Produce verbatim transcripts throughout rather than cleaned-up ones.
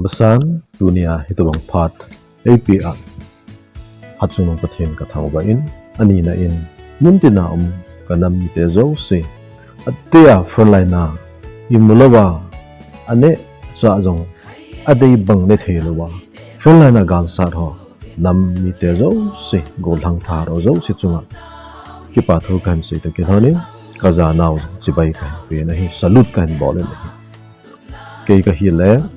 San, tunia hitobang phat eipeh a, Hatchungnung Pathen kathangvah in, anina in, muntina um kanam mite jouse, atia frontline a imu louva, aneh chah jong adei bang ne thei louva, frontline a galsat ho, nam mite jouse, gollhang thar ho jouse chunga kipa thu kahin sei toh kilhon in, kajanau chibai kahin pen ahi, salute kahin bol in ahi. Kei kahile,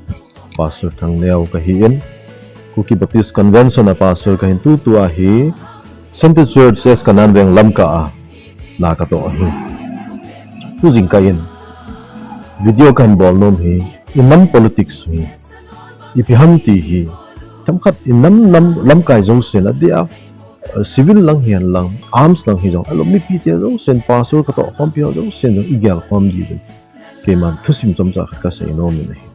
Pastor Thangneo kahi in, Kuki Baptist Convention a Pastor kahin tutu ahi, Central Church S Kanaan Veng Lamka a na katoh ahi. Tujingkah in, video kahin bol nom hi, inam politics hi, ipi ham ti hi, themkhat inam nam lamkai jousen adia, civil lang hihen lang, arms lang hijong, alom mipite jousen, Pastor katoh khompi ho jousen jong igel khom diuvin, keiman thusim chomcha khat kasei nom in ahi.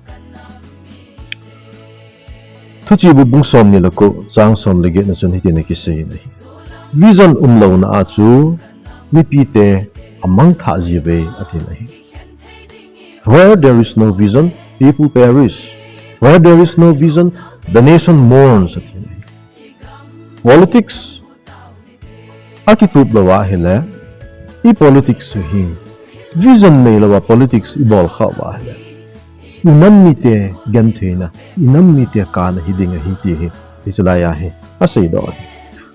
Thuchibu bung somni le ko, chang som le get na chun hitin akisei in ahi. Vision umlouna a chu mipite amangthah jiuve atin ahi. Where there is no vision, people perish. Where there is no vision, the nation mourns atin ahi. Politics akitup louva ahile, i politics hi vision neilouva politics ibol khah uva ahile, inam mite gentheina, inam mite kana hiding ahi ti hi, hiche laiya hi aseidoh ahi.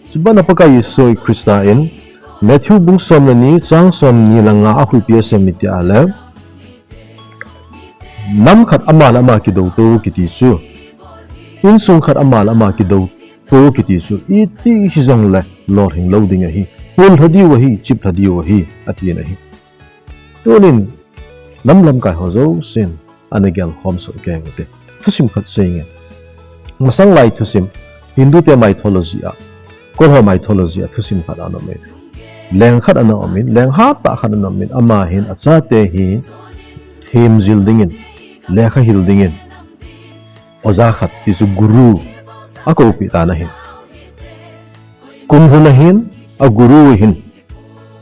Chubana Pakai Jesu Christa in Matthew bung som le ni, chang somni le nga a huipi asei em iti ahile, nam khat ama le ama kidouto kiti chu, insung khat ama le ama kidouto kiti chu, iti hijongle lolhing lou ding ahi, pullha diu ahi, chiplha diu ahi, atin ahi. Tunin, nam lamkai ho jousen ana gelkhom soh kei ute. Thusim khat seinge. Masang lai thusim, Hindu te mythology a, Kolho mythology a thusim khat ana um e. Leng khat ana um in, leng hattah khat ana um in, ama hin achate hi themjil dingin, lekha hil dingin, oja khat, hichu guru, akoupeh tan ahi. Kum lhun ahin, a guru hin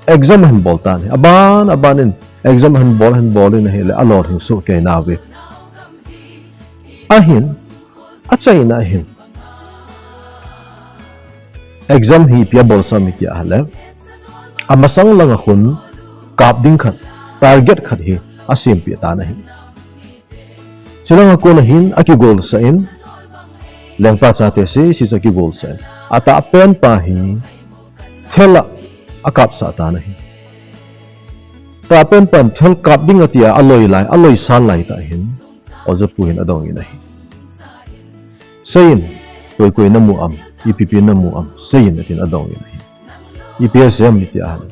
exam ahin bol tan ahi. Aban, aban in exam ahin bol, ahin bol in ahile, alolhing soh kei nauve. Ahin, achaina ahin, exam hi ipi abolsah em iti ahile, amasang langa khun kap ding khat, target khat hi asempeh tan ahi. Chulanga kona hin akigolsah in, lengpa chate sese chu akigolsah in, atahpen pa hi thel a akapsah tan ahi. Tahpen pan thel kap ding atia aloi lai, aloisal laitah hin, oja pu hin adong in ahi. Seiyin, koi koi namu am, ipi ipi namu am, seiyin atin adong in ahi. Ipi asei em iti ahile,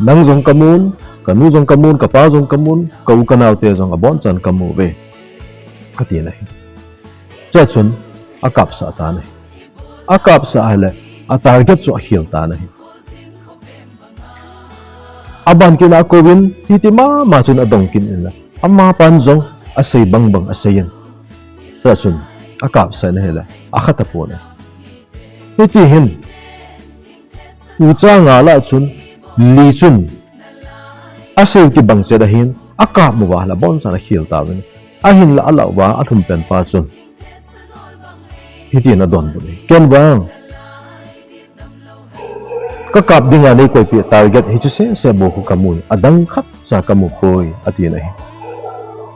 nang jong kamun, kanu jong kamun, kapa jong kamun, ka u kanaote jong abonchan kamu uve, atin ahi. Chua chun akapsah tan ahi. Akapsah ahile, a target chu akhel tan ahi. Aban kit a akouvin, hiti mama chun adong kit in la, amapan jong asei bangbang aseiyin, chua chun akapsah in ahile, akha tapon ahi. Hiti hin, ucha nga lah chun, li chun, asei kibang chet ahin, akap uva ahile, abonchan akhel tauvin. Ahinla alah uva, alhumpen pa chun, hitin adonbut e, ken vang kakap dinga neikoipeh target hiche sese bou khu kamun, adang khatcha kamu poi, atin ahi.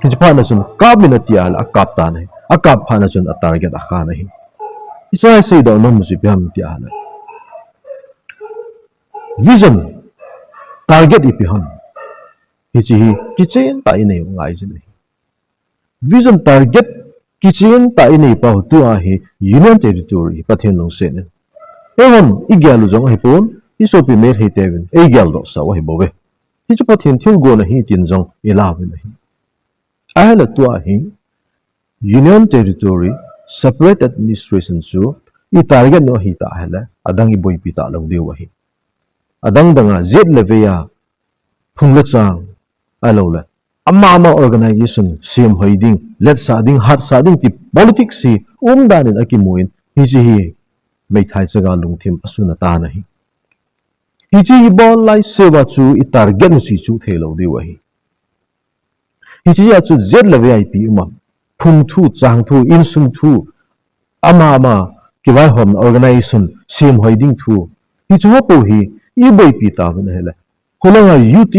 Hiche phatna chun, kap in ati ahile, akap tan ahi. Akap phatna chun, a target akhan ahi. Hichea iseidoh nom u chu ipi ham iti ahile, vision, target ipi ham, hiche hi kichen tah a inei u ngai jin ahi. Vision, target kichen tah a inei pau tua hi Union Territory hi Pathen lungset in, eihon igel u jong ahipon, isopi Meiteiteuvin eigeldohsah u ahibouve. Hichu Pathen thilgon ahi tin jong ilauvin ahi. Ahile tua hi Union Territory, separate administration chu i target u ahitah ahile, adang iboipi talou diu ahi. Adang danga jet le vei a phung le chang, ahiloule ama ama organisation semhoi ding, letsah ding, hatsah ding ti politics hi umdan in akimu in, hiche hi meithai chaga lungthim asuna tan ahi. Hiche hi bol laiseuva chu i target u chu ichuh theilou diu ahi. Hichea chu jet le vei a ipi um am, phung thu, chang thu, insung thu, ama ama kivaihomna organization semhoi ding thu, hiche ho pou hi iboipi tauvin ahile, khulanga U T,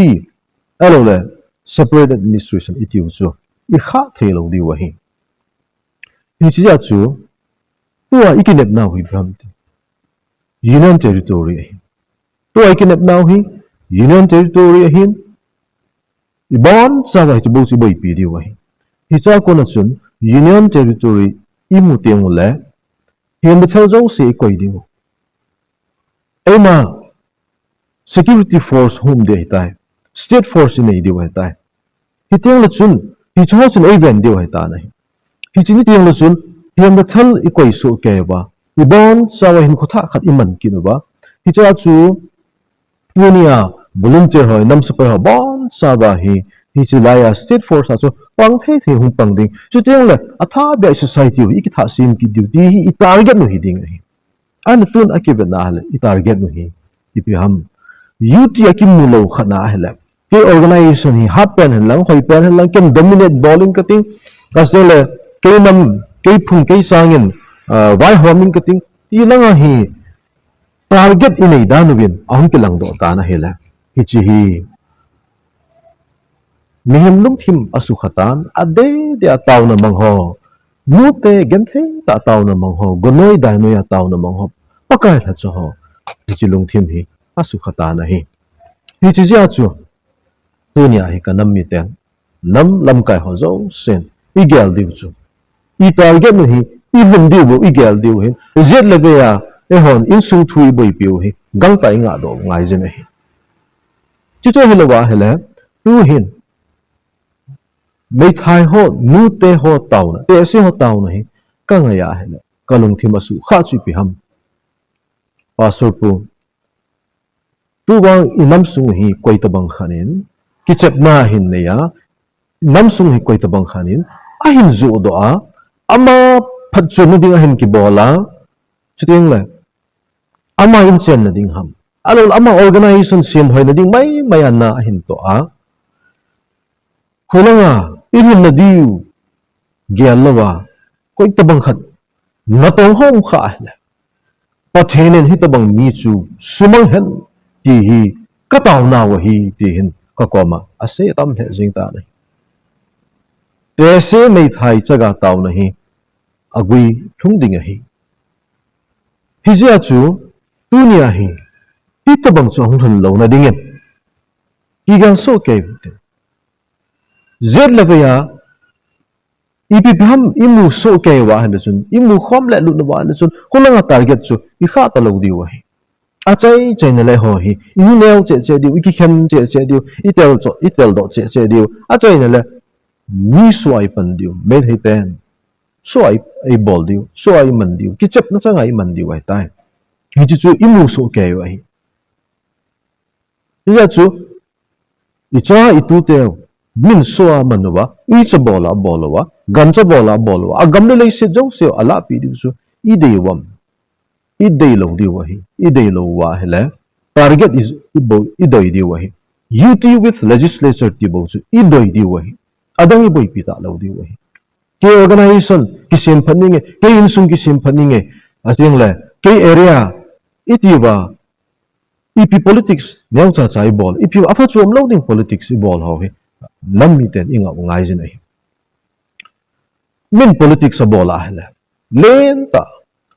ahiloule separate administration itiu chu ikhah theilou diu ahi. Hiche jeh a chu tua ikinepnau hi ipi ham tile, Union Territory ahi. Tua ikinepnau hi Union Territory ahin, ibonchauva hiche bou chu iboipi diu ahi. Hichea kona chun Union Territory imu tengule, hembe thal jouse ikoi diu, eima security force hung um ding ahitai, state force inei diu ahitai. Hitengle chun hicheho chun eiven diu ahitan ahi. Hiche ni tengle chun hembe thal ikoi sohkei uva, ibonchauva hinkho thah khat iman kit uva, hichea chu tunia volunteer ho, inam sepai ho bonchauva hi hiche laiya state force a chu pang thei thei hung pang ding, chutengle athahbeh a society u hi ikithah sem kit diu ti hi itarget u hiding ahi. Ahile tun akivetna ahile itarget u hi ipi ham? U T a kimu lou khatna ahile, kei organization hi hatpen henlang, hoipen henlang, ken dominate bol ing kating, chutengle kei nam, kei phung, kei changin vaihom ing kating ti langa hi target inei dan uvin ahung kilangdoh tan ahile, hiche hi mihem lungthim asukha tan, adeh deh a taona mang ho, nute genthei tah a taona mang ho, gonoi dainoi a taona mang ho, Pakai lhacha ho, hiche lungthim hi asukha tan ahi. Hiche jeh a chu tunia hi kanam miten, nam lamkai ho jousen igel diu chu, itarget u hi, ilhun diu bou igel diu hin, jet le vei a eihon insung thu iboipiu hi gangtah a ingahdoh ngaijin ahi. Chuchu hilouva ahile, tuhin meithai ho, nute ho taona, tehse ho taona hi kangai a ahile kalungthim asuhkhah chu ipi ham? Pastor pu, tuvang inam sung hi koitobang khat in kichepna ahin nei a, inam sung hi koitobang khat in ahin johdoh a, ama phatchomna ding ahin kibol a, chutengle ama inchenna ding ham, ahiloule ama organization semhoina ding maimai a na ahin toh a, khulanga ilhunna diu gel louva, koitobang khat natong hom khah ahile, Pathen in hitobang mi chu sumang hen ti hi kataonau ahi ti hin kakoma asei atam lheh jeng tan ahi. Tehse meithai chaga taona hi agui lhung ding ahi. Hijeh a chu tunia hi hitobang chu ahung lhun louna dingin kigelsoh kei u hite. Jet le vei a ipi ipi ham imu soh kei uva ahile chun, imu khom le lut uva ahile chun, khulanga target chu ikhah talou diu ahi. Achai chaina le eiho hi ineo cheh cheh diu, ikikhen cheh cheh diu, itel cho, iteldoh cheh cheh diu, achaina le mi soh a ipan diu, Meitei ten soh a ibol diu, soh a iman diu, kichepna changa iman diu ahitai. Hiche chu imu soh kei u ahi. Hijeh a chu icha ituteu min soh a man uva, uicha bol a abol uva, gancha bol a abol uva, agam le leiset jouseu alahpeh diu chu idei uvam? Idei lou diu ahi. Idei lou uva ahile target i, ibou idoi diu ahi. U T with legislature ti bou chu idoi diu ahi. Adang iboipi talou diu ahi. Kei organization kisem phat ninge, kei insung kisem phat ninge, atengle kei area itiuva ipi politics neocha cha ibol, ipi aphachom lou ding politics ibol ho hi nam miten ingah u ngaijin ahi. Min politics abol ahile lentah,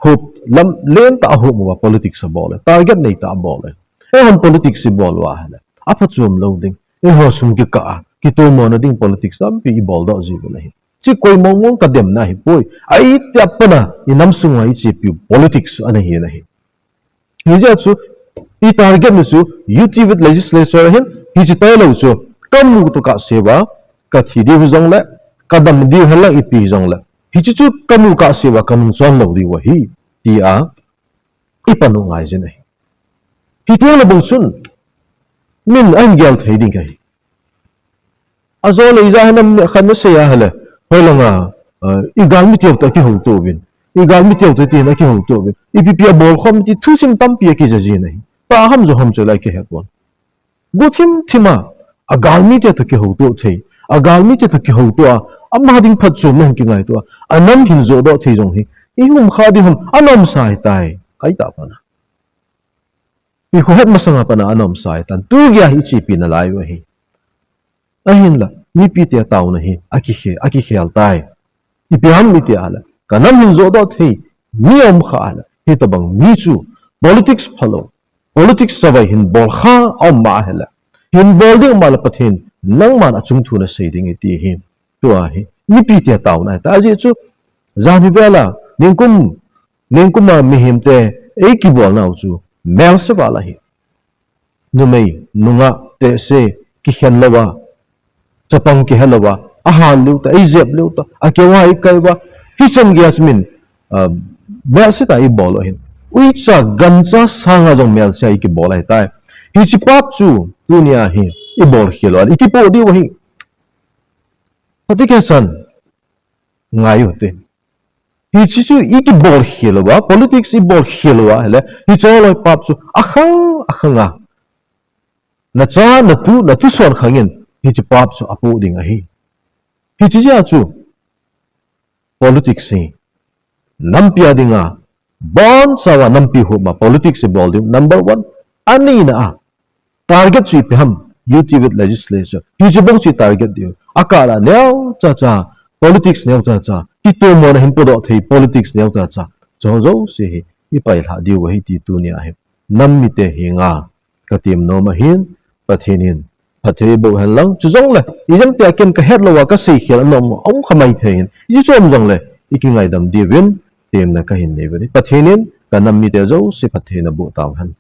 hop, lam lentah ahop uva politics abol e, target neitah abol e. Eihon politics ibol uva ahile aphachom lou ding, eiho sung kikah a kitomona ding politics tampi iboldoh jiuvin ahi. Chu koi mong mong kademna ahipoi, ahitia pat a inam sunga ichepiu politics ana hi ahi. Hijeh a chu itarget u chu U T with legislature ahin, hiche tailou chu kamu tokah seuva kathi diu hijongle, kadam diu henlang ipi hijongle, hiche chu kamu kah seuva kanung chon lou diu ahi tia ipan u ngaijin ahi. Hitengle bou chun min ahin gel thei ding ahi. Ajole ija hinam khat nasei ahile, hoilanga igalmi teu toh akihouto uvin, igalmi teu toh tin akihouto uvin, ipi ipi abol khom ti thusim tampi akija jin ahi. Tah ham jo ham chu lai kihetpon. Go thim thim a, agalmi teu toh kihouto thei, agalmi teu toh kihouto a, ama ding phatchomna hin kingaito a, anam hin johdoh thei jong hi, i um kha ding ham, ana umsa ahitai, ahi ta pana. Hi khohet masanga pana ana umsa ahitan, tu geiya hi ichepi nalai u ahi. Ahinla, mipite taona hi, akikhel, akikhel tai. Ipi ham iti ahile, ka nam hin johdoh thei, mi aum kha ahile, hitobang mi chu, politics phalou, politics chavai hin bol kha aum ma ahile, hin bol ding ma le Pathen, nangman achung thu nasei ding iti hi. Tua hi, mipite taona ahitai. Ajeh chu, jan hi vela, ningkum, ningkuma mihemte, eikibolnau chu, melse val ahi. Numei, nungah, tehse, kikhen louva, chapang kihe louva, ahal liu ta, eijep liu ta, akeu a eikai uva, hichan geiya chu min, ah, melse tah a ibol u ahin. Uicha, gancha sanga jong melse a ikibol ahitai. Hiche pap chu, tunia hi, ibol khel u ahin, ikipoh diu ahi. Pati kechan, ngai u te. Hiche chu ikibol khel uva, politics ibol khel uva, ahile, hiche loi pap chu akhang, akhanga. Nacha, natu, natuson khangin, hiche pap chu apoh ding ahi. Hiche jeh a chu, politics hi, nampi a dinga, bonchauva nampi hop ma, politics ibol ding, number one, anina a, target chu ipi ham, U T with legislature. Hiche bou chu target diu. Akah la neocha cha, politics neocha cha. Kitomona hin podoh thei politics neocha cha. Chuho jouse hi, ipailhah diu ahi ti tunia hi. Nam mite henga, katem nom ahin, Pathen in, phatthei boh hen lang. Chujongle, ijemtia ken kahet louva, kasei khel anom, aum kha maithei hin. Hichu um jongle, ikingaidam diuvin, temna kahin nei uve. Pathen in, kanam mite jouse phatthei naboh tauhen.